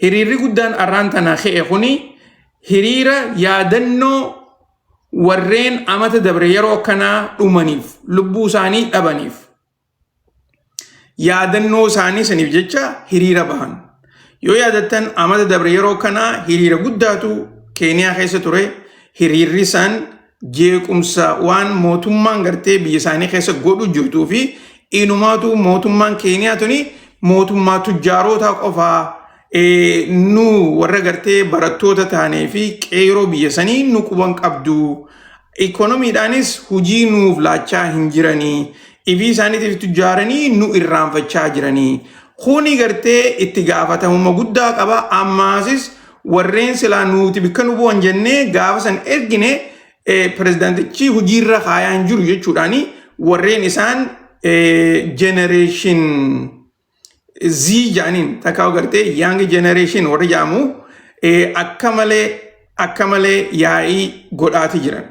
Hiriirri guddaan arraan tana ka'e kuni hiriira yaadannoo warreen amata dabre yeroo akkanaa dhumaniif, lubbuu isaanii dhabaniif, yaadannoo isaanii saniif jecha hiriira bahan. Yoo yaadattan, amata dabre yeroo kanaa hiriira guddaatu Keeniyaa keessa ture. Hiriirri san jeequmsa waan mootummaan gartee biyya isaanii keessa godhu jirtuu fi inumaatu mootummaan Keeniyaa tuni mootummaa tujjaarotaa qofaa, nu warra gartee barattoota taanee fi qeeroo biyya sanii nu quban qabdu. Ikoonomiidhaanis hojii nuuf laachaa hin jiranii. Ifii isaaniitiif tujjaaranii nu irraanfachaa jiranii. Kuni gartee itti gaafatamummaa guddaa qaba. Ammaasis warreen silaa nuti bikka nu bu'an jennee gaafa san ergine pirezidaantichi hojiirra kaayaa hin jiru jechuudhaani warreen isaan Generation Z jedhaniin takkaa gartee Young Generation warri jedhamu akka malee yaa'ii godhaati jiran.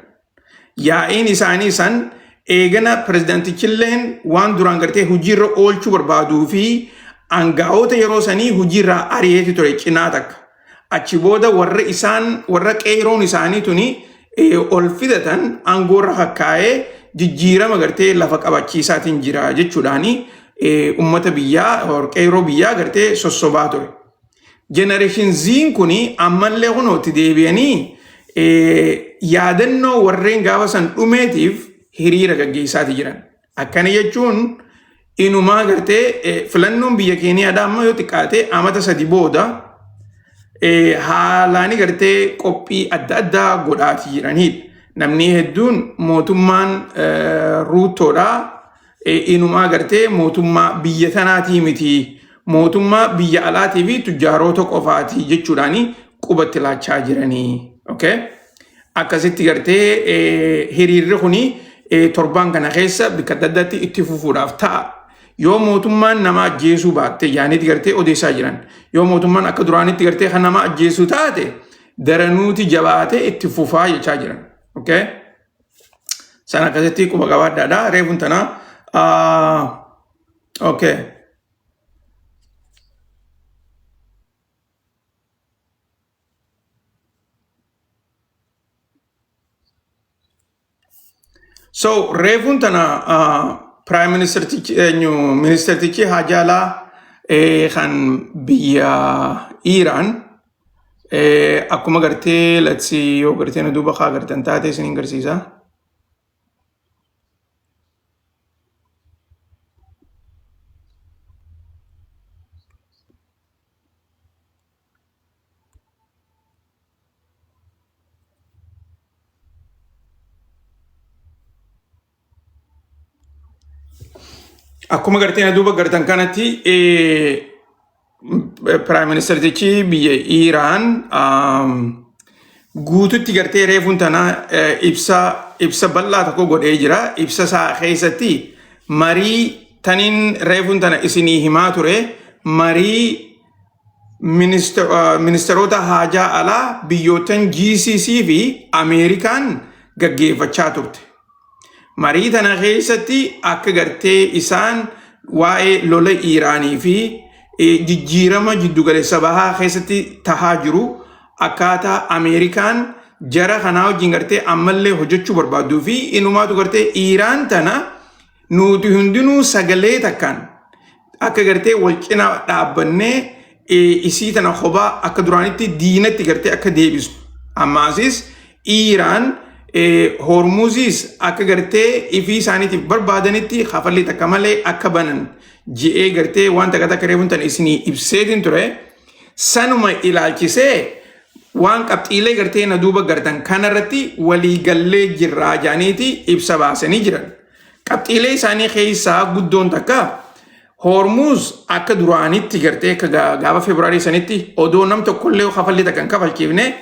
Yaa'iin isaanii san eegana pirezidaantichilleen waan duraan gartee hojiirra oolchuu barbaaduu fi aangaa'ota yeroo sanii hojiirraa ari'eeti ture cinaa takka. Achi booda warra isaan warra qeeroon isaanii tuni ol fidatan aangoorra hakkaa'ee jijjiirama gartee lafa qabachiisaatiin jira jechuudhaani uummata biyyaa, qeeroo biyyaa gartee sossobaa ture. Generation Z'n kuni ammallee kunootti deebi'anii yaadannoo warreen gaafa san dhumeetiif hiriira gaggeessaati jiran. Akkana jechuun inumaa gartee filannoon biyya Keeniyaadhaa amma yoo xiqqaate amata 3 booda haalaani gartee qophii adda addaa godhaati jiranidha. Namni hedduun mootummaan Ruutoodhaa inumaa gartee mootummaa biyya tanaatii miti, mootummaa biyya alaatii fi tujjaaroota qofaati jechuudhaani qubatti laachaa jiranii. Okay? Akkasitti gartee hiriirri kuni torbaan kana keessa bakka adda addaatti itti fufuudhaaf ta'a. Yoo mootummaan nama ajjeesuu baatte yaanitti gartee odeessaa jiran. Yoo mootummaan akka duraanitti gartee kan nama ajjeesuu taate, daranuuti jabaatee itti fufaa jechaa jiran. Okay? Sana akkasitti quba qabaadhaadha. Reefuun tana. Okay. So reefuun tana prime ministertichi, eenyu, ministertichi Hajaalaa kan biyya Iiraan akkuma gartee, let's see, yoo gartee na duuba kaa gartan taate isin garsiisa. Akkuma gartee na duuba gartan kanatti, prime ministertichi biyya Iiraan guututti gartee reefuun tana ibsa bal'aa tokko godhee jira. Ibsa isaa keessatti marii taniin reefuun tana isinii himaa ture, marii ministeerota haajaa alaa biyyootan GCC fi Ameerikaan gaggeeffachaa turte. Marii tana keessatti akka gartee isaan waa'ee lola Iiraanii fi jijjiirama jiddugaleessa bahaa keessatti tahaa jiru, akkaataa Ameerikaan jara kanaa wajjin gartee ammallee hojjechuu barbaaduu fi inumaatu gartee Iiraan tana nuti hundinuu sagalee takkaan akka gartee wal cina dhaabbannee isii tana kophaa akka duraanitti diinatti gartee akka deebisnu. Ammaasis Iiraan Hormuziis akka gartee ifii isaaniitiif barbaadanitti kafalli takka malee akka banan je'ee gartee waan takka takka reefuun tan isinii ibseetiin ture. Sanuma ilaalchisee waan qabxiilee gartee na duuba gartan kanarratti waliigallee jirraa jedhaniiti ibsa baasanii jiran. Qabxiilee isaanii keessaa guddoon takka Hormuz akka duraanitti gartee akka gaafa Febraarii sanitti odoo nam tokkollee kafalli takka hin kafalchiifne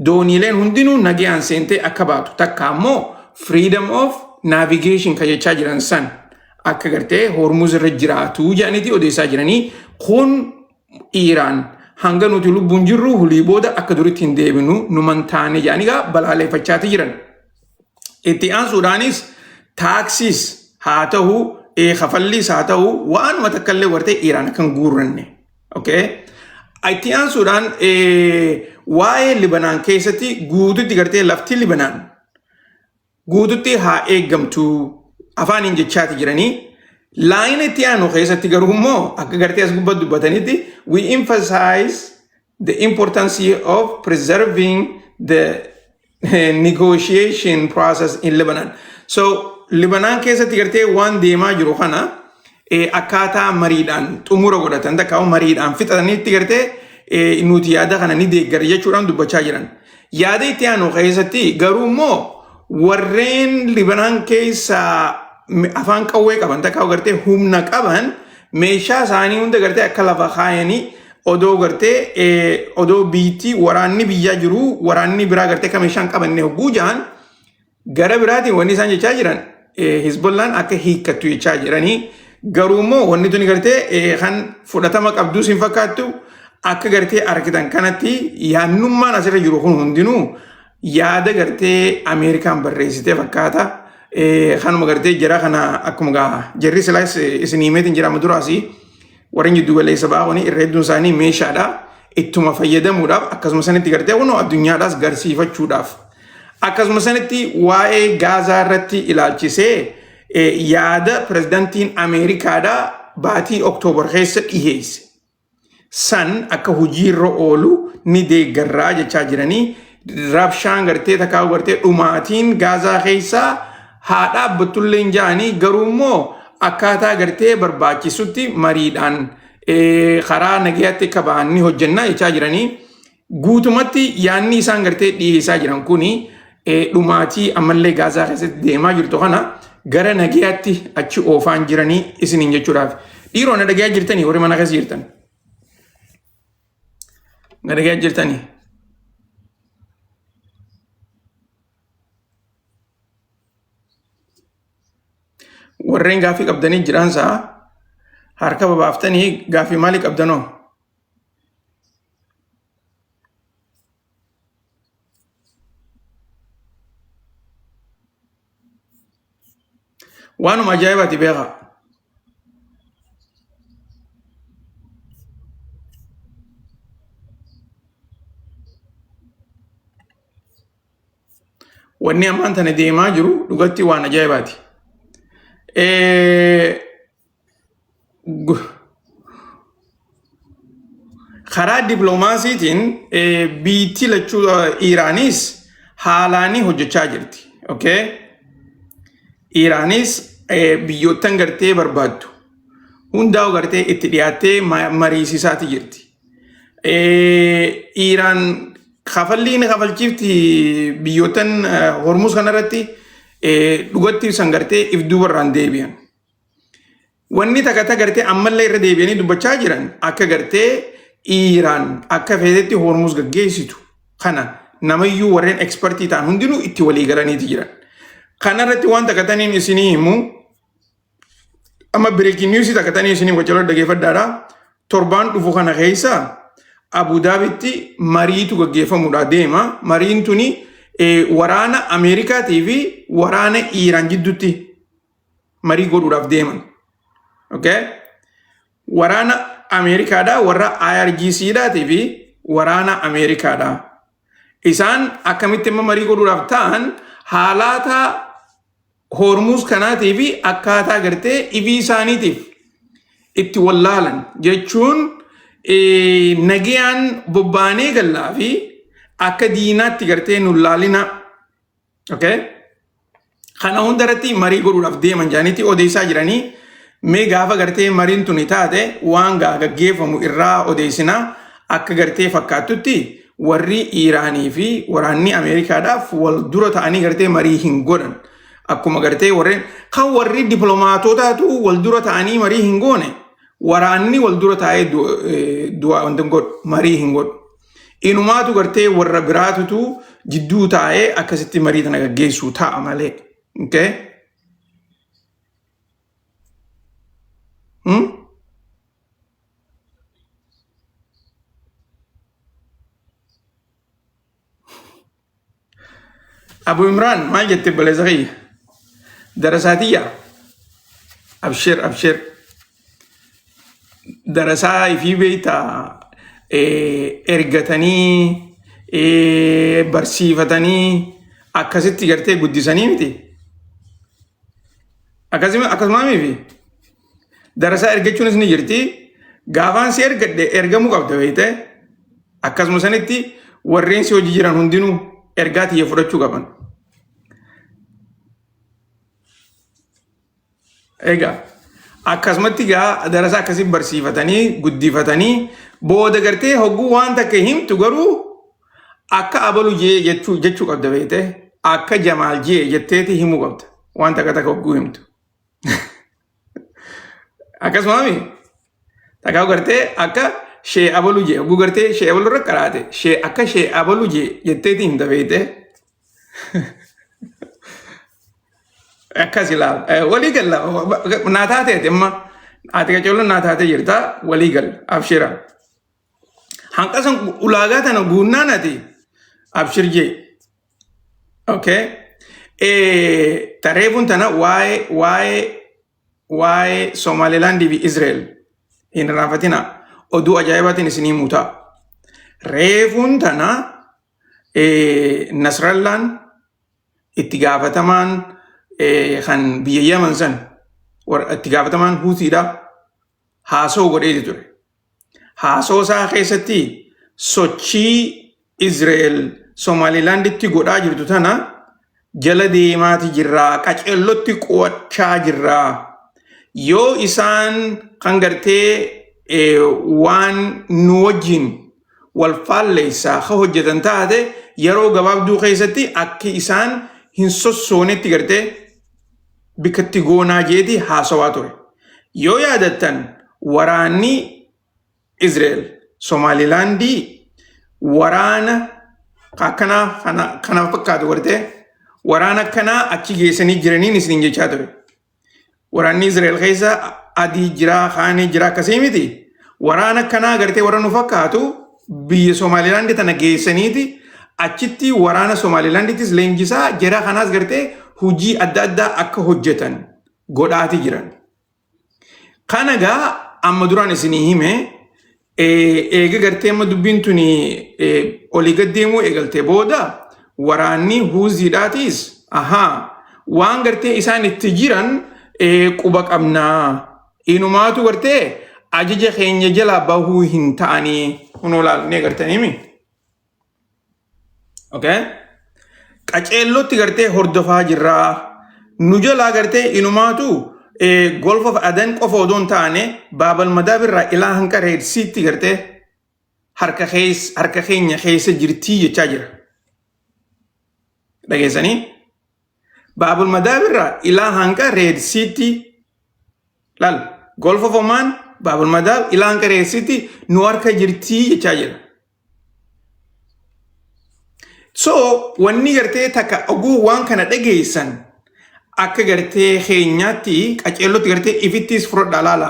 dooniileen hundinuu nagayaan seentee akka baatu, takka ammoo freedom of navigation kan jechaa jiran san akka gartee Hormuz irra jiraatu jedhaniiti odeessaa jiranii. Kun Iiraan hanga nuti lubbuun jirru hulii booda akka duritti hin deebinu, numan taane jedhanii gaa balaaleffachaati jiran. Itti aansuudhaanis taaksiis haa ta'u, kafalliis haa ta'u, waanuma takka illee gartee Iiraan akka hin guurranne. Okay? Itti aansuudhaan waa'ee Libanaan keessatti guututti gartee lafti Libanaan guututti haa eeggamtu afaaniin jechaati jiranii. Laayina itti aanu keessatti garuu immoo akka gartee as gubbatti dubbatanitti, "We emphasize the importance of preserving the negotiation process in Lebanon." So Libanaan keessatti gartee waan deemaa jiru kana akkaataa mariidhaan xumura godhatan takka mariidhaan fixatanitti gartee nuti yaada kana ni deeggarra jechuudhaan dubbachaa jiran. Yaada itti aanu keessatti garuu immoo warreen Libanaan keessaa afaan qawwee qaban takka gartee humna qaban meeshaa isaanii hunda gartee akka lafa kaayanii odoo gartee odoo biitti waraanni biyyaa jiru waraanni biraa gartee akka meeshaan qabanne hogguu jahan, gara biraatiin wanni isaan jechaa jiran Hizbollaan akka hiikkattu jechaa jiranii. Garuu immoo wanni tuni gartee kan fudhatama qabduus hin fakkaattu. Akka gartee argitan kanatti yaannummaan asirra jiru kun hundinuu yaada gartee Ameerikaan barreessitee fakkaata. Kanuma gartee jara kana akkuma gaa jarri silaas isin himeetiin jira amma duraasii warreen jiddu galeessa ba'aa kuni irra hedduun isaanii meeshaadha. Ittuma fayyadamuudhaaf, akkasuma sanitti gartee kunoo addunyaadhaas garsiifachuudhaaf. Akkasuma sanitti waa'ee Gaazaa irratti ilaalchisee yaada pirezidantiin Ameerikaadhaa baatii Oktoobar keessa dhiheesse san akka hojiirra oolu ni deeggarraa jechaa jiranii, rabshaan gartee takkaa gartee dhumaatiin Gaazaa keessaa haa dhaabbattullee hin ja'anii, garuu immoo akkaataa gartee barbaachisutti mariidhaan karaa nagayaatti akka ba'an ni hojjennaa jechaa jiranii. Guutumatti yaadni isaan gartee dhiyeessaa jiran kuni dhumaatii ammallee Gaazaa keessatti deemaa jirtu kana gara nagayaatti achi oofaan jiranii isiniin jechuudhaaf. Dhiiroo, na dhagayaa jirtanii? Warri mana keessa jirtan? Na dhagayaa jirtanii? Warreen gaaffii qabdanii jiran sa'a harka babaaftanii gaaffii maalii qabdanoo? Waanuma ajaa'ibaati beekaa. Wanni ammaan tana deemaa jiru dhugatti waan ajaa'ibaati. Karaa dippiloomaasiitiin biitti lachuu Iraanis haalaanii hojjechaa jirti. Okay? Iraanis biyyoottan gartee barbaaddu hundaa'u gartee itti dhiyaattee mariisisaati jirti. Iraan kafalli ni kafalchiifti biyyoottan Hormuz kanarratti dhugatti san gartee if duubarraan deebi'an. Wanni takka ta gartee ammallee irra deebi'anii dubbachaa jiran akka gartee Iiraan akka feetetti Hormuz gaggeessitu kana namayyuu warreen ekspertii ta'an hundinuu itti walii galaniiti jiran. Kanarratti waan takka taniin isinii himu, amma breaking news takka tanii isinii wacaloo dhageeffadhaadha. Torbaan dhufu kana keessa Abu Dhaabitti mariitu gaggeeffamuudha deema. Mariin tuni waraana Ameerikaatii fi waraana Iiraan jidduutti marii godhuudhaaf deeman. Okay? Waraana Ameerikaadhaa warra IRGCdhaatii fi waraana Ameerikaadhaa. Isaan akkamitti amma marii godhuudhaaf ta'an haalaata Hormuuz kanaatii fi akkaataa gartee ifii isaaniitiif itti wallaalan jechuun nagayaan bobbaanee gallaa fi akka diinaatti gartee nu laalina. Okay? Kana hundarratti marii godhuudhaaf deeman jedhaniiti odeessaa jiranii. Mee gaafa gartee mariin tuni taate waan gaa gaggeeffamu irraa odeessinaa. Akka gartee fakkaattutti warri Iiraanii fi waraanni Ameerikaadhaaf wal dura ta'anii gartee marii hin godhan. Akkuma gartee warreen kan warri dippiloomaatotaatu wal dura ta'anii marii hin goone, waraanni wal dura taa'ee du'a wanta hin godhu, marii hin godhu. Inumaatu gartee warra biraatutu jidduu taa'ee akkasitti marii tana gaggeessuu ta'a malee. Okay? Hmm? Abu Imraan, maal jette obboleessa kiyya? Darasaatiyya? Abshir, abshir. Darasaa ifii beektaa? ergatanii barsiifatanii akkasitti gartee guddisanii miti. Akkasuma miti. Darasaa ergachuunis ni jirti. Gaafaan si ergadhe ergamuu qabda beekte. Akkasuma sanitti warreen si hojii jiran hundinuu ergaa tiyya fudhachuu qaban. Egaa akkasumatti gaa darasaa akkasii barsiifatanii guddifatanii booda gartee hogguu waan takka himtu garuu akka abalu jee jechuu qabda beekte. Akka Jamaal jee jetteeti himuu qabda waan takka takka hogguu himtu. Akkasuma mi? Takkaa gartee akka shee abalu jee hogguu gartee shee abalu irra qaraate shee akka shee abalu jee jetteeti himta beekte. Akkas ilaala. Walii galla. Naa taateeti amma. Ati qaceelloon naa taatee jirta. Walii galla. Abshira. Hanqa san ulaagaa tana guunnaan ati abshir jee. Okay. Tareefuun tana waa'ee Somaalilaandii fi Israel hin irraanfatina. Oduu ajaa'ibaatiin isinii mutaa. Reefuun tana Nasrallaan itti gaafatamaan kan biyya Yaman san itti gaafatamaan Huutiidha haasoo godheeti ture. Haasoo isaa keessatti sochii Israel Somaalilaanditti godhaa jirtu tana jala deemaati jirraa qaceellotti qo'achaa jirraa. Yoo isaan kan gartee waan nu wajjin wal faalleessaa ka hojjetan taate yeroo gabaabduu keessatti akki isaan hin sossoonetti gartee bikkatti goonaa jeeti haasawaa ture. Yoo yaadattan waraanni Israel Somaalilaandii waraana akkanaa kana fakkaatu gartee waraana akkanaa achi geessanii jiraniin isiniin jechaa ture. Waraanni Israel keessa adii jira, kaanii jira akkasii miti. Waraana akkanaa gartee warra nu fakkaatu biyya Somaalilaandii tana geessaniiti achitti waraana Somaalilaandittis leenjisaa jara kanaas gartee hojii adda addaa akka hojjetan godhaati jiran. Kana gaa amma duraan isinii hime eega gartee amma dubbiin tuni olii gad deemuu eegaltee booda waraanni huuziidhaatiis ahaa waan gartee isaan itti jiran quba qabnaa inumaatu gartee ajaja keenya jalaa bahuu hin ta'anii kunoo laal ni agartanii mi? Okay? Qaceellotti gartee hordofaa jirraa. Nu jalaa gartee inumaatu Gulf of Aden qofa odoo hin taane Baabal Madaab irraa ilaa hanqa Red Seatti gartee harka keessa harka keenya keessa jirtii jechaa jira. Dhageessanii? Baabal Madaab irraa ilaa hanqa Red Seatti laal Gulf of Oman Baabal Madaab ilaa hanqa Red Seatti nu harka jirtii jechaa jira. So wanni gartee takka oguu waan kana dhageessan akka gartee keenyaatti qaceellotti gartee ifittis fudhadhaa laala.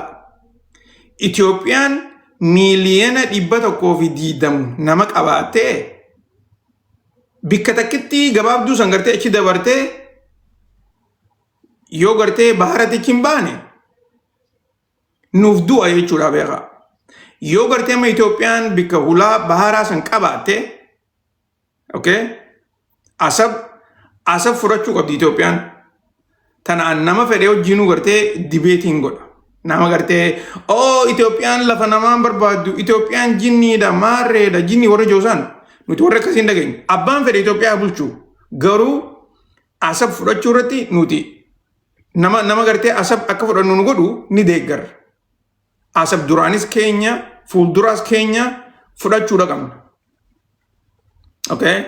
Itoophiyaan 120,000,000 nama qabaattee bikka takkitti gabaabduu san gartee achi dabartee yoo gartee baharatichi hin baane nuuf du'a jechuudha beekaa. Yoo gartee amma Itoophiyaan bikka hulaa baharaa san qabaatte, okay, Asab fudhachuu qabdi Itoophiyaan. Tanaan nama fedhee wajjinuu gartee dibeetiin godha. Nama gartee oo Itoophiyaan lafa namaan barbaaddu Itoophiyaan jinniidha maarreedha jinni warra joosan nuti warra akkasii hin dhageenye. Abbaan fedhe Itoophiyaa bulchu garuu Asab fudhachuu irratti nuti nama gartee Asab akka fudhannu nu godhu ni deeggarra. Asab duraanis keenya fuulduraas keenya fudhachuudha qabna. Okay?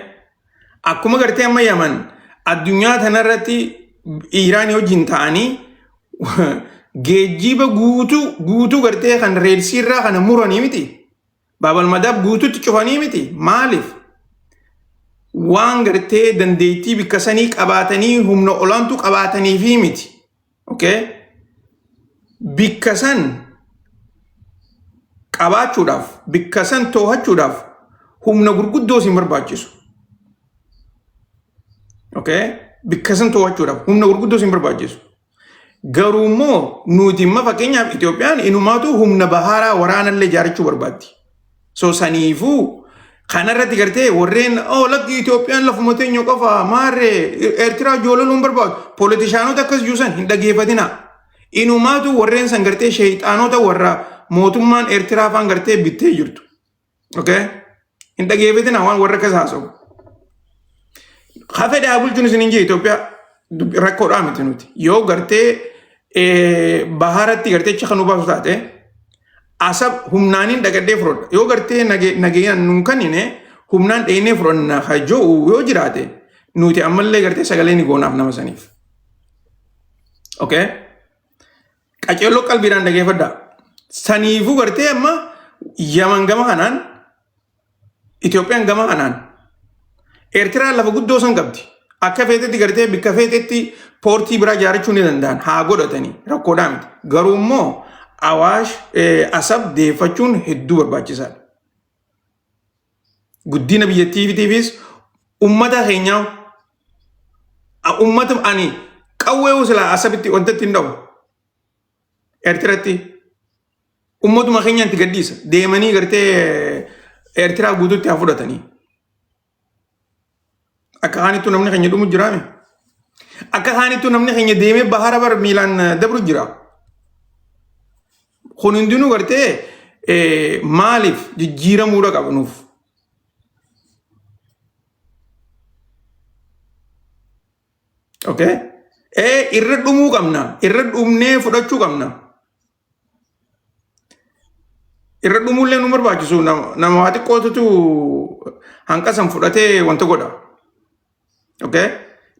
Akkuma gartee amma Yaman addunyaa tanarratti Iiraanii wajjin ta'anii geejjiba guutuu guutuu gartee kan Red Sea irraa kana muranii miti. Baabal Madaab guutuutti cufanii miti. Maaliif? Waan gartee dandeettii bikka sanii qabaatanii humna olaantuu qabaatanii fi miti. Okay? Bikka san qabaachuudhaaf, bikka san too'achuudhaaf humna gurguddoo isin barbaachisu. Okay? Bikka san too'achuudhaaf humna gurguddoo isin barbaachisu. Garuu immoo nuti imma fakkeenyaaf Itoophiyaan inumaatu humna baharaa waraanallee ijaarrachuu barbaaddi. So saniifuu kanarratti gartee warreen oh lakki Itoophiyaan lafuma teenya qofa maarree Eertiraa joolaluun barbaadu polotishaanota akkas juusan hin dhageeffatina. Inumaatu warreen san gartee sheeyxaanota warra mootummaan Eertiraa faan gartee bittee jirtu. Okay? Hin dhageeffatina waan warra akkas haasa'u. Hafe daa bulchuun isin hin jee Itoophiyaa rakkoodhaa miti nuti. Yoo gartee baharatti gartee achi kan nu baasu taate Asab humnaaniin dhagadhee fudhadha. Yoo gartee nageenyaan nun kannine humnaan dheeynee fudhanna ka jo'u yoo jiraate nuti ammallee gartee sagalee ni goonaaf nama saniif. Okay? Qaceelloo qalbiidhaan dhageeffadha. Saniifuu gartee amma Yaman gama kanaan Itoophiyaan gama kanaan Eertiraan lafa guddoo san qabdi. Akka feetetti gartee bikka feetetti poortii biraa ijaarrachuu ni danda'an haa godhatanii rakkoodhaa miti. Garuu immoo Awaash Asab deeffachuun hedduu barbaachisaadha. Guddina biyyattiitiifis uummata keenyaa uummata ani qawwee silaa Asabitti wantatti hin dha'u. Eertiratti ummatuma keenyaan itti gadhiisa. Deemanii gartee Eertiraa guutuutti haa fudhatanii. Akka kaanittuu namni keenya dhumu jiraame. Akka kaanittuu namni keenya deemee bahara bar miilaan dabru jira. Kun hundinuu gartee maaliif jijjiiramuudha qaba nuuf. Okay? Ee irra dhumuu qabna. Irra dhumnee fudhachuu qabna. Irra dhumuullee nu barbaachisu nama waa xiqqootutu hanqa san fudhatee wanta godha. Okay?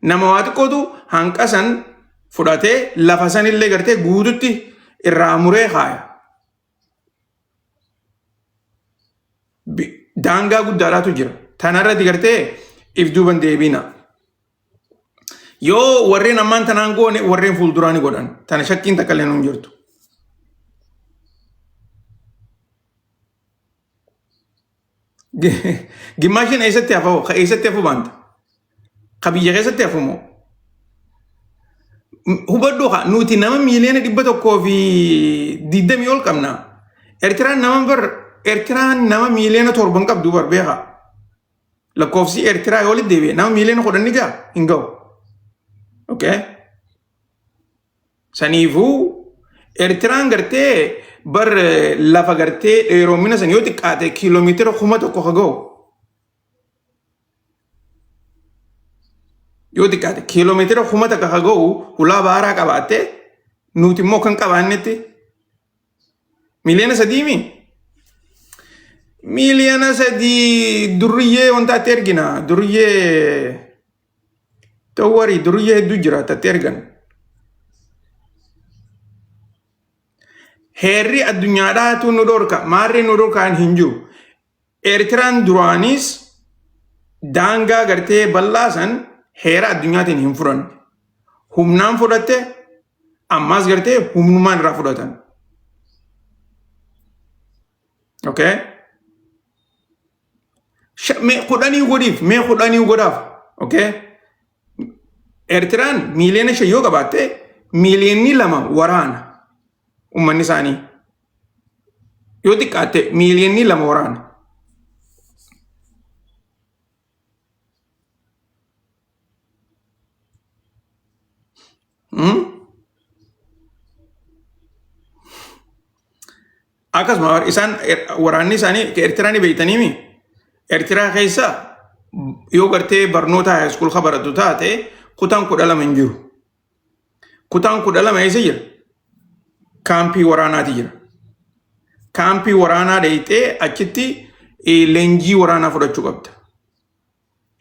Nama waa xiqqootu hanqa san fudhatee lafa sanillee gartee guututti irraa muree kaaya. Daangaa guddaadhaatu jira. Tanarratti gartee if duuban deebiina. Yoo warreen ammaan tanaan goone warreen fuulduraa ni godhan. Tana shakkiin takka illee hin jirtu. Gimmaashiin eessatti hafa hoo? Ka eessatti hafu baanta? Ka biyya keessatti hafu moo? Hubadhu haa nuti nama 120,000,000 ol qabna. Eertiraan nama bar Eertiraan nama 7 million qabdu bar beekaa. Lakkoofsi Eertiraa yoo walitti deebi'e nama 10 million ni ga'a hin ga'u. Okay? Saniifuu Eertiraan gartee bar lafa gartee dheeroomina san yoo xiqqaate kiiloomeetira 1000 ka ga'u. Yoo xiqqaate kiiloomeetira 1000 ka ga'u hulaa baaraa qabaatte nuti immoo kan qabaannetti 3 million mi? 3 million durriyyee wanta atti ergina durriyyee don't worry durriyyee hedduu jira tatti ergan. Heerri addunyaadhaatu nu dhorka maarri nu dhorkaan hin jiru. Eertiraan duraanis daangaa gartee bal'aa san heera addunyaatiin hin fudhanne. Humnaan fudhatte ammaas gartee humnumaan irraa fudhatan. Okay? Mee kudhanii godhiif mee kudhanii godhaaf. Okay? Eertiraan 5 million yoo qabaatte 2 million waraana uummanni isaanii. Yoo xiqqaatte 2 million waraana. Akkasuma isaan waraanni isaanii Eertiraa ni beektaniimi. Eertiraa keessa yoo gartee barnoota high school ka baratu taate kutaan 12 hin jiru. Kutaan 12 eessa jira? Kaampii waraanaati jira. Kaampii waraanaa dheeyxee achitti leenjii waraanaa fudhachuu qabda.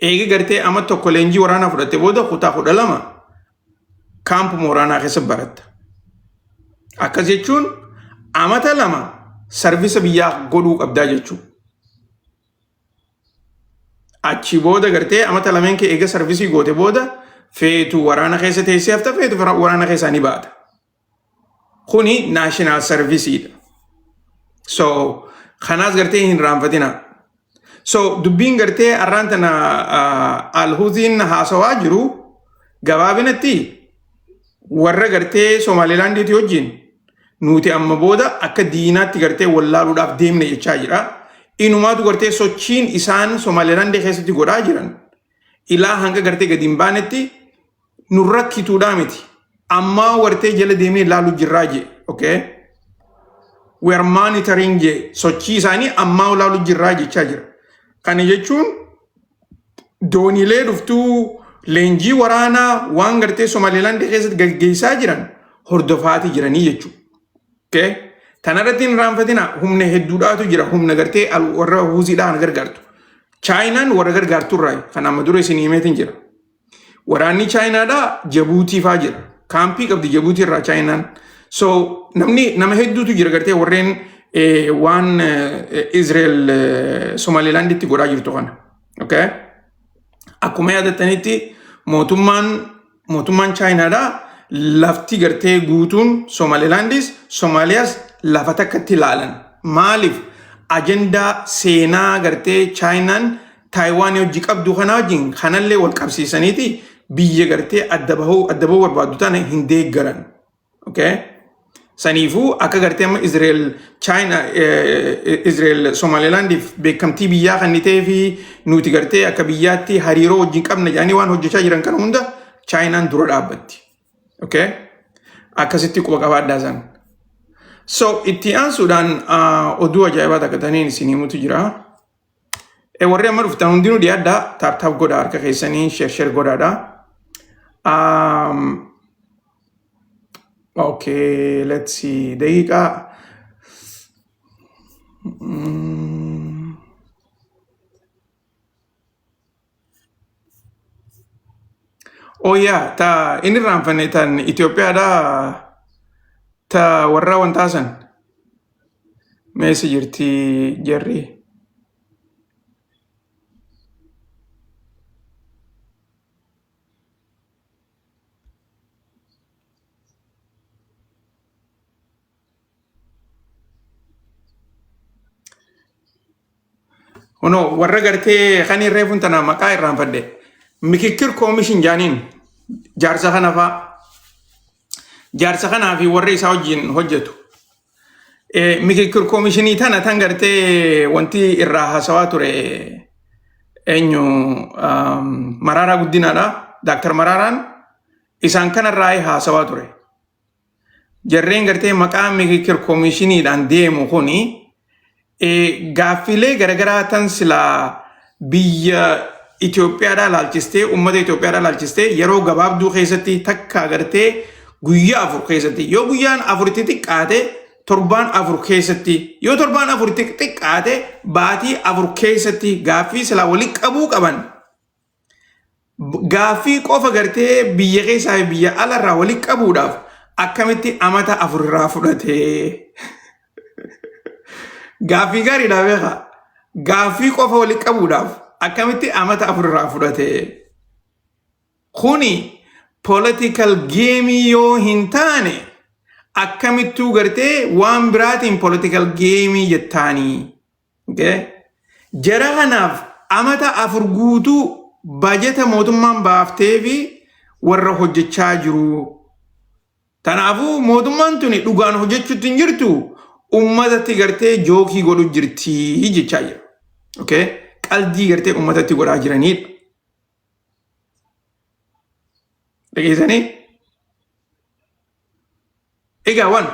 Eegi gartee amma tokko leenjii waraanaa fudhatte booda kutaa 12 kaampuma waraanaa keessa baratta. Akkas jechuun amata 2 service biyyaa godhuu qabdaa jechuudha. Achi booda gartee amata lameen kee eega service goote booda feetu waraana keessa teessee hafta feetu waraana keessaa ni baata. Kuni national serviceiidha. So kanaas gartee hin raanfatina. So dubbiin gartee arraan tana Alhuutiin haasawaa jiru gabaabinatti warra gartee Somaalilaandiiti wajjin nuti amma booda akka diinaatti gartee wallaaluudhaaf deemne jechaa jira. Inumaatu gartee sochiin isaan Somaalilaandii keessatti godhaa jiran ilaa hanga gartee gadi hin baanetti nu rakkituudhaa miti. Ammaa gartee jala deemnee ilaaluu jirraa jee. Okay? We are monitoring jee, sochii isaanii ammaa ilaaluu jirraa jechaa jira. Kana jechuun dooniilee dhuftuu, leenjii waraanaa waan gartee Somaalilaandii keessatti gaggeessaa jiran hordofaatii jiranii jechuudha. Okay? Tanarratti hin raanfatina, humna hedduudhaatu jira, humna gartee warra Huuziidhaan gargaartu. Chaayinaan warra gargaarturraa kan amma dura isin himeetiin jira. Waraanni Chaayinaadhaa Jabuutii faa jira. Kaampii qabdi Jabuutii irraa Chaayinaan. So namni nama hedduutu jira gartee warreen waan Israel Somalilaanditti godhaa jirtu kana. Okay? Akkuma yaadattanitti mootummaan Chaayinaadhaa lafti gartee guutuun Somalilaandis Somaaliyaas lafa takkatti ilaalan. Maaliif? Ajandaa seenaa gartee Chaayinaan Taayiwaan hojii qabdu kanaa wajjin kanallee wal qabsiisaniiti biyya gartee adda bahuu barbaaddu tana hin deeggaran. Okay? Saniifuu akka gartee amma Israel Chaayina Israel Somalilaandiif beekamtii biyyaa kan ta'ee fi nuti gartee akka biyyaatti hariiroo wajjin qabna jedhanii waan hojjechaa jiran kana hunda Chaayinaan dura dhaabbatti. Okay? Akkasitti quba qabaadhaa san. So itti aansuudhaan oduu ajaa'ibaa takka taniin isin himutu jira. Warri amma dhuftan hundinuu dhiyaadhaa, tap tap godhaa, harka keessanii share share godhaadha. Okay, let's see. Daqiiqaa. Oh yeah, ta inni irraanfanne tan Itoophiyaadhaa, ta warra wantaa san. Meessi jirti jarri? Kunoo warra gartee kan reefuun tana maqaa irraanfadhe. Mikikkir Koomishin jaaniin jaarsa kana faa. Jaarsa kanaa fi warra isaa wajjin hojjetu. Mikikkir Koomishinii tana tan gartee wanti irraa haasawaa ture eenyu? Maraaraa Guddinaadha. Daaktar Maraaraan isaan kanarraa haasawaa ture. Jarreen gartee maqaa mikikkir koomishiniidhaan deemu kuni gaaffilee garaagaraa tan silaa biyya Itoophiyaadhaa laalchistee, uummata Itoophiyaadhaa laalchistee yeroo gabaabduu keessatti, takka gartee guyyaa 4 keessatti, yoo guyyaan 4tti xiqqaate torbaan 4 keessatti, yoo torbaan 4tti xiqqaate baatii 4 keessatti gaaffii silaa walitti qabuu qaban, gaaffii qofa gartee biyya keessaa fi biyya alarraa walitti qabuudhaaf akkamitti amata 4 irraa fudhate? Gaaffii gaariidha beekaa. Gaaffii qofa walitti qabuudhaaf akkamitti amata 4 irraa fudhate? Kuni political game yoo hin taane akkamittuu gartee waan biraatiin political game jettaanii? Okay? Jara kanaaf amata 4 guutuu bajeta mootummaan baaftee fi warra hojjechaa jiru. Kanaafuu mootummaan tuni dhugaan hojjechuutti hin jirtu, uummatatti gartee joke godhu jirti jechaa jira. Okay? Qaldii gartee uummatatti godhaa jiranidha. Dhageessanii? Egaa waan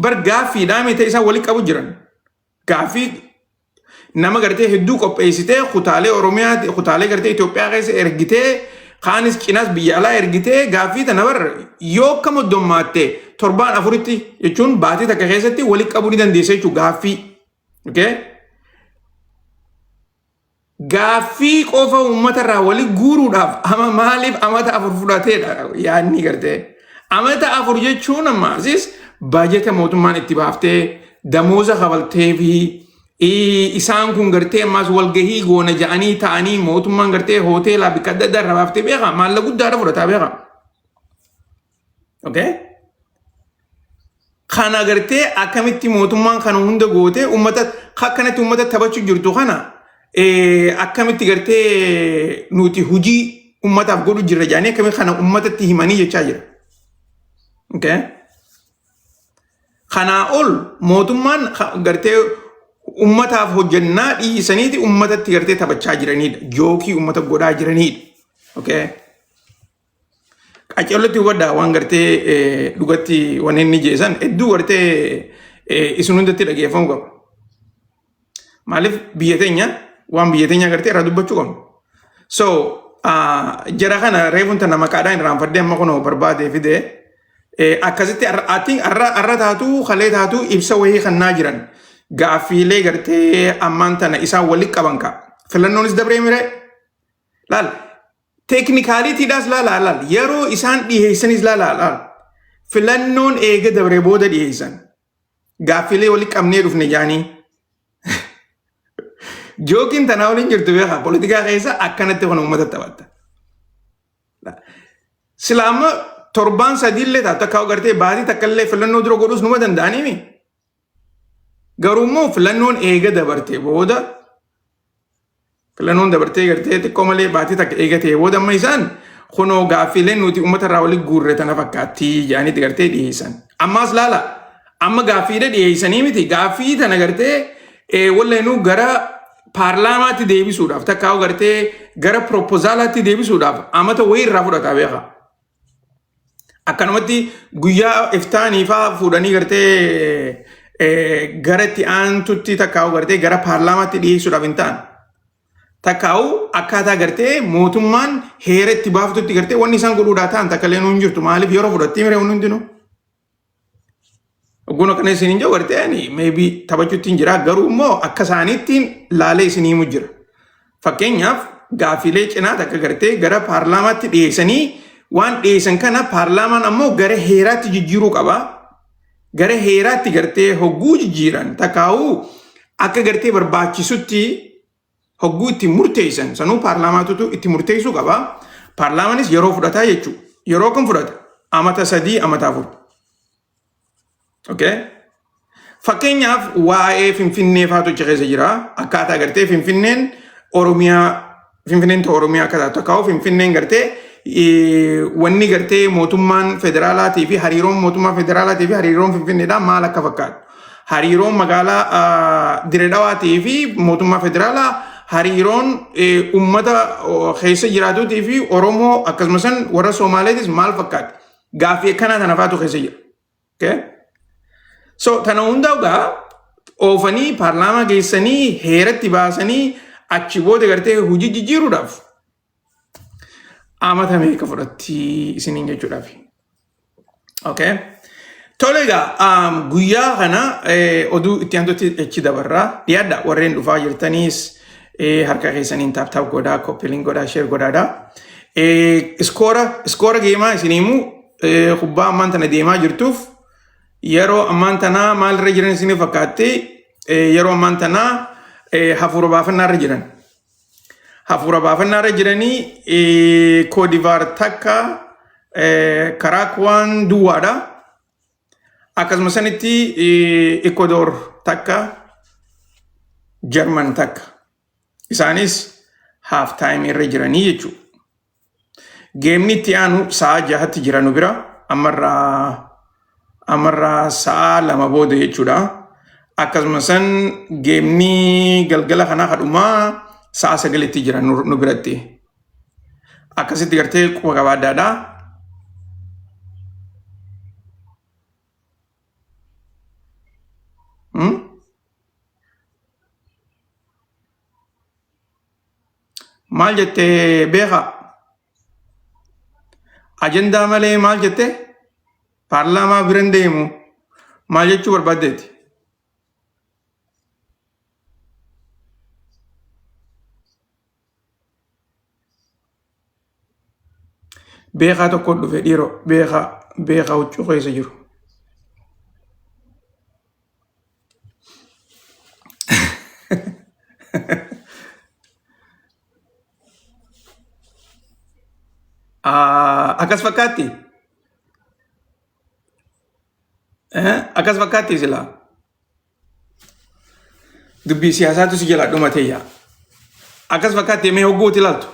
bar gaaffiidhaa miti isaan walitti qabu jiran. Gaaffii nama gartee hedduu qopheessitee kutaalee Oromiyaa, kutaalee gartee Itoophiyaa keessa ergitee, kaanis cinaas biyya alaa ergitee, gaaffii tana bar yoo akkam hoddommaatte torbaan 4tti jechuun baatii takka keessatti walitti qabuu ni dandeessa jechuudha gaaffii. Okay? Gaaffii qofa uummata irraa walitti guuruudhaaf ama maaliif amata 4 fudhateedha yaadni gartee. Amata 4 jechuun ammaasis baajeta mootummaan itti baaftee, damooza kafaltee fi isaan kun gartee ammaas walgahii goona ja'anii ta'anii mootummaan gartee hoteelaa bakka adda addaa irraa baaftee beeka, maallaqa guddaadha fudhataa beeka. Okay? Kana gartee akkamitti mootummaan kana hunda gootee uummata akkanatti uummata taphachuu jirtu kana akkamitti gartee nuti hojii uummataaf godhu jirra jedhanii akkamitti kana uummatatti himanii jechaa jira. Okay? Kanaa ol mootummaan gartee Ummataaf hojjannaa dhiisaniiti ummatatti gartee taphachaa jiranidha. Jookii ummata godhaa jiranidha. Okay? Qaceellotti hubadhaa waan gartee dhugatti wanni inni jeesan hedduu gartee isin hundatti dhageeffamuu qaba. Maaliif biyya teenya waan biyya teenya gartee irraa dubbachuu qabna. So jara kana reefuun tana maqaadhaan irraanfadhee amma kunoo barbaadee fidee akkasitti I think arra taatu kalee taatu ibsa wayii kannaa jiran gaaffiilee gartee ammaan tana isaan walitti qaban ka'a. Filannoonis dabree miree laal teeknikaaliitiidhaas laala laal yeroo isaan dhiheessanis laala laal filannoon eega dabree booda dhiheessan gaaffiilee walitti qabnee dhufne jaanii. Jookiin tanaa waliin jirtu beekaa poolitikaa keessa akkanatti kun uummata taphatta. Sila amma torbaan sadiillee taatu akka agartee baatii takka illee filannoo dura godhuus numa danda'aniimi. Garuu immoo filannoon eega dabarte booda filannoon dabartee gartee xiqqoo malee baatii takka eegatee booda amma isaan kunoo gaaffiileen nuti uummata irraa walitti guurre tana fakkaatti jedhaniitti gartee dhiyeessan. Ammaas laala amma gaaffiilee dhiyeessanii miti gaaffii tana gartee walleenuu gara paarlaamaatti deebisuudhaaf takkaa gartee gara piroopozaalaatti deebisuudhaaf amata wayii irraa fudhataa beekaa. Akkanumatti guyyaa iftaanii faa fuudhanii gartee gara itti aantutti takkaa'u gartee gara paarlaamaatti dhiyeessuudhaaf hin ta'an. Takkaa'u akkaataa gartee mootummaan heera itti baaftutti gartee wanni isaan godhuudhaa ta'an takka illee hin jirtu. Maaliif yeroo fudhattii miree wanni hundinuu. Ogguun akkana isin hin jiru gartee ani maybe taphachuutti hin jira garuu immoo akka isaaniittiin laalee isin himu jira. Fakkeenyaaf gaaffiilee cinaa takka gartee gara paarlaamaatti dhiyeessanii waan dhiyeessan kana paarlaamaan ammoo gara heeraatti jijjiiruu qaba. Gara heeraatti gartee hogguu jijjiiran takkaa'uu akka gartee barbaachisutti hogguu itti murteessan sanuu paarlaamaatutu itti murteessuu qaba. Paarlaamaanis yeroo fudhataa jechuudha. Yeroo kam fudhata? Amata 3, amata 4. Okay? Fakkeenyaaf waa'ee Finfinnee faatu achi keessa jira. Akkaataa gartee Finfinneen Oromiyaa Finfinneen ta'u Oromiyaa akka taatu akka Finfinneen gartee wanni gartee mootummaan federaalaatii fi hariiroon mootummaa federaalaatii fi hariiroon Finfinneedhaa maal akka fakkaatu. Hariiroon magaalaa Dirree Dhawaatii fi mootummaa federaalaa hariiroon uummata keessa jiraatuutii fi Oromoo akkasumas warra Somaaleetis maal fakkaata. Gaaffii akkanaa tana faatu keessa jira. Okay? So tana hunda egaa oofanii paarlaamaa geessanii heeratti baasanii achi booda gartee hojii jijjiiruudhaaf amata meeqa fudhatti isiniin jechuudhaaf. Okay. Tole egaa guyyaa kana oduu itti aantutti achi dabarraa dhiyaadha warreen dhufaa jirtaniis harka keessaniin tap tap godhaa copy link godhaa share godhaadha. Iskoora geemaa isin himu kubbaa ammaan tana deemaa jirtuuf yeroo ammaan tanaa maalirra jiran isin fakkaatti yeroo ammaan tanaa hafuura baafannaarra jiran. Hafuura baafannaarra jiranii Koodivaar takka karaa kuwaan duwwaadha. Akkasuma sanitti Ikodoor takka Jarman takka. Isaanis half time irra jiranii jechuudha. Geemni itti aanu sa'a 6tti jira nu bira ammarraa sa'a 2 booda jechuudha. Akkasuma san geemni galgala kanaa kadhumaa sa'a 9tti jira nu biratti. Akkasitti gartee quba qabaaddaadha. Maal jettee beekaa? Ajandaa malee maal jettee? Paarlaamaa bira hin deemu. Maal jechuu barbaaddeeti? Beekaa tokko dhufe dhiiroo beekaa beekaa huccuu keessa jiru. Akkas fakkaatti? Akkas fakkaatti silaa? Dubbii siyaasaatu si jalaa dhumatee yaa. Akkas fakkaatti mee hogguuti ilaaltu.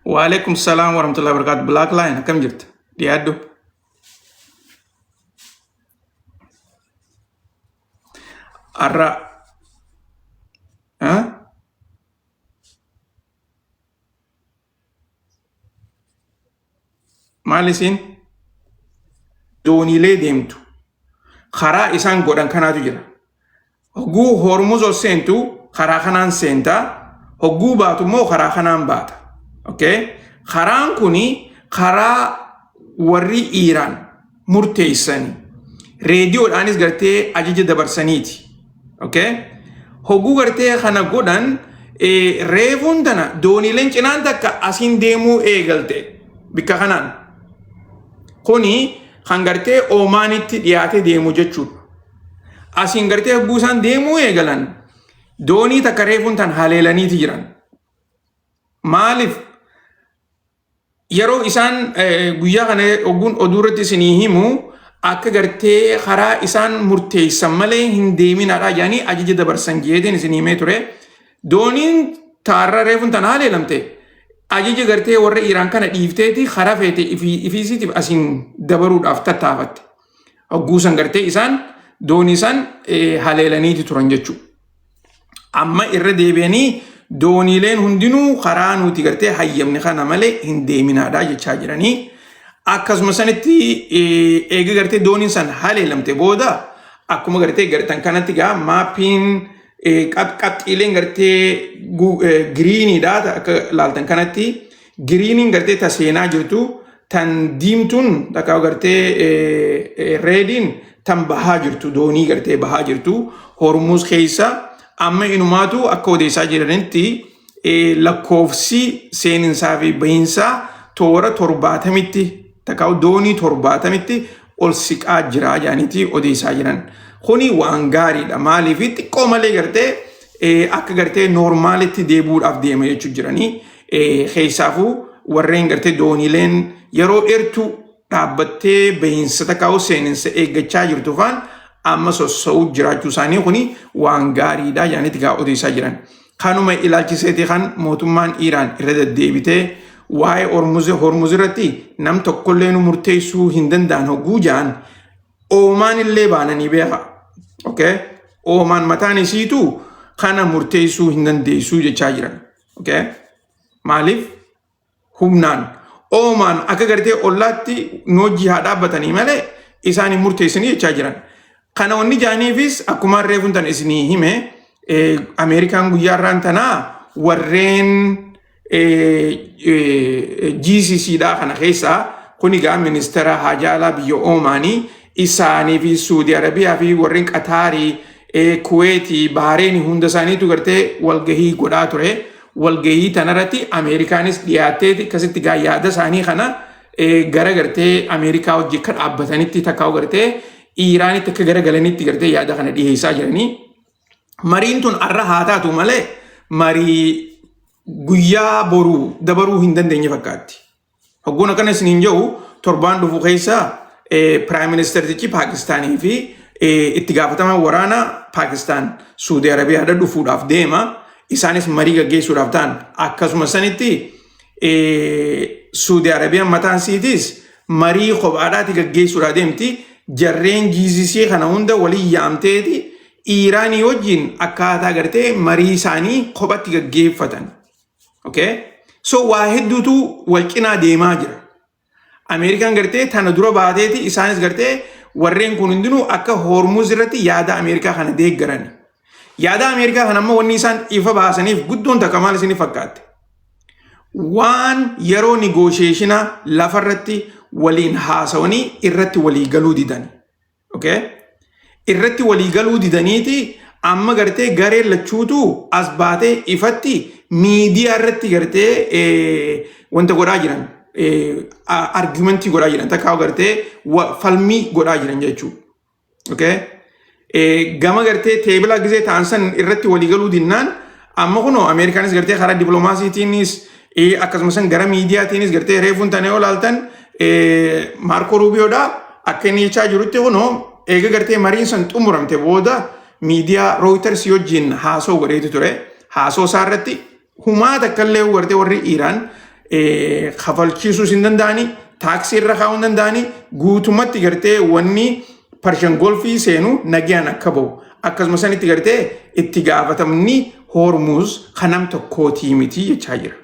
Waalaikum salaam warahmatullahi wabarakatuh. Black Lion, akkam jirta? Dhiyaadhu. Har'a ah? Maal isiin dooniilee deemtu karaa isaan godhan kanaatu jira. Hogguu Hormuz ol seentu karaa kanaan seenta, hogguu baatu immoo karaa kanaan baata. Okay? Karaan kuni karaa warri Iiraan murteessani. Reediyoodhaanis gartee ajaja dabarsaniiti. Okay? Hogguu gartee kana godhan reefuun tana dooniileen cinaan takka asiin deemuu eegalte bikka kanaan. Kuni kan gartee Oomaanitti dhiyaatee deemu jechuudha. Asiin gartee hogguu isaan deemuu eegalan doonii takka reefuun tan haleelaniiti jiran. Maaliif yeroo isaan guyyaa kana ogguun oduu irratti isinii himu akka gartee karaa isaan murteessan malee hin deeminaadha jedhanii ajaja dabarsan jeetiin isinii himee ture. Dooniin taarra reefuun tan haleelamte ajaja gartee warra Iiraan kana dhiifteeti karaa feete ifiisiitiif asiin dabaruudhaaf tattaafatte. Hogguu san gartee isaan doonii san haleelaniiti turan jechuudha. Amma irra deebi'anii dooniileen hundinuu karaa nuti gartee hayyamne kana malee hin deeminaadha jechaa jiranii. Akkasuma sanitti eega gartee dooniin san haleelamte booda akkuma gartee gartan kanatti gaa maappiin qabxiileen gartee giriiniidha akka laaltan kanatti giriiniin gartee ta seenaa jirtu tan diimtuun takka gartee reediin tan bahaa jirtu doonii gartee bahaa jirtu Hormuz keessa amma inumaatu akka odeessaa jiranitti lakkoofsi seeninsaa fi bahinsaa toora 70tti takka doonii 70tti ol siqaa jira jedhaniiti odeessaa jiran. Kuni waan gaariidha. Maaliif xiqqoo malee gartee akka gartee noormaalitti deebi'uudhaaf deema jechuu jiranii. Keessaafuu warreen gartee dooniileen yeroo dheertuu dhaabbattee bahiinsa takkaa'u seeninsa eeggachaa jirtu faan amma sossa'uu jiraachuu isaanii kuni waan gaariidha jedhaniiti gaa odeessaa jiran. Kanuma ilaalchiseeti kan mootummaan Iiraan irra deddeebitee waa'ee Hormuz irratti nam tokkollee nu murteessuu hin danda'an hogguu ja'an Oomaan illee baananii beeka. Okay? Oomaan mataan isiitu kana murteessuu hin dandeessuu jechaa jiran. Okay? Maaliif? Humnaan. Oomaan akka gartee ollaatti nu hojii haa dhaabbatanii malee isaan hin murteessanii jechaa jiran. Kana wanni jaaniifis akkuma reefuun tan isinii hime Ameerikaan guyyaa irraan tanaa warreen GCC dha kana keessaa kun egaa ministeera haajaa alaa biyya Oomaanii isaanii fi Suudi Arabiyaa fi warreen Qataarii, Kuweetii, Bahareenii hunda isaaniitu gartee walgahii godhaa ture. Walgahii tanarratti Ameerikaanis dhiyaatteeti akkasitti gaa yaada isaanii kana gara gartee Ameerikaa wajji akka dhaabbatanitti takkaa gartee Iiraanitti akka garagalanitti gartee yaada kana dhiyeessaa jiranii. Mariin tun arra haa taatu malee marii guyyaa boruu dabaruu hin dandeenye fakkaatti. Hogguun akkana isiniin jedhu torbaan dhufu keessa piraayim ministeertichi Paakistaanii fi itti gaafatamaan waraana Paakistaan Suudii Arabiyaadha dhufuudhaaf deema. Isaanis marii gaggeessuudhaaf ta'an akkasuma sanitti Suudii Arabiyaan mataan isiitiis marii kophaadhaati gaggeessuudhaaf deemti. Jarreen GCC kana hunda waliin yaamteeti Iiraanii wajjin akkaataa gartee marii isaanii kophatti gaggeeffatan. Okay? So waa hedduutu wal cinaa deemaa jira. Ameerikaan gartee tana dura baateeti isaanis gartee warreen kun hundinuu akka Hormuz irratti yaada Ameerikaa kana deeggaran. Yaada Ameerikaa kana ammoo wanni isaan ifa baasaniif guddoon takka maal isin fakkaatte? Waan yeroo nigoosheeshina lafarratti waliin haasawanii irratti walii galuu didan. Okay? Irratti walii galuu didaniiti amma gartee gareen lachuutu as baatee ifatti miidiyaa irratti gartee wanta godhaa jiran argumentii godhaa jiran takkaa gartee falmii godhaa jiran jechuudha. Okay? Gama gartee teebila gisee ta'an san irratti walii galuu dinnaan amma kunoo Ameerikaanis gartee karaa dippiloomaasiitiinis akkasumas gara miidiyaatiinis gartee reefuun tanee olaaltan Maarkoo Ruubiyoodha akka inni jechaa jirutti kunoo eega gartee mariin san xumuramte booda miidiyaa Reuters wajjin haasoo godheetu ture. Haasoo isaa irratti humaa takka illee gartee warri Iiraan Kafalchiisuus hin danda'anii, taaksii irra kaa'uu hin danda'anii, guutumatti gartee wanni Persian Gulfii seenu nagayaan akka bahu. Akkasuma sanitti gartee itti gaafatamni Hormuz kan nam tokkootii miti jechaa jira.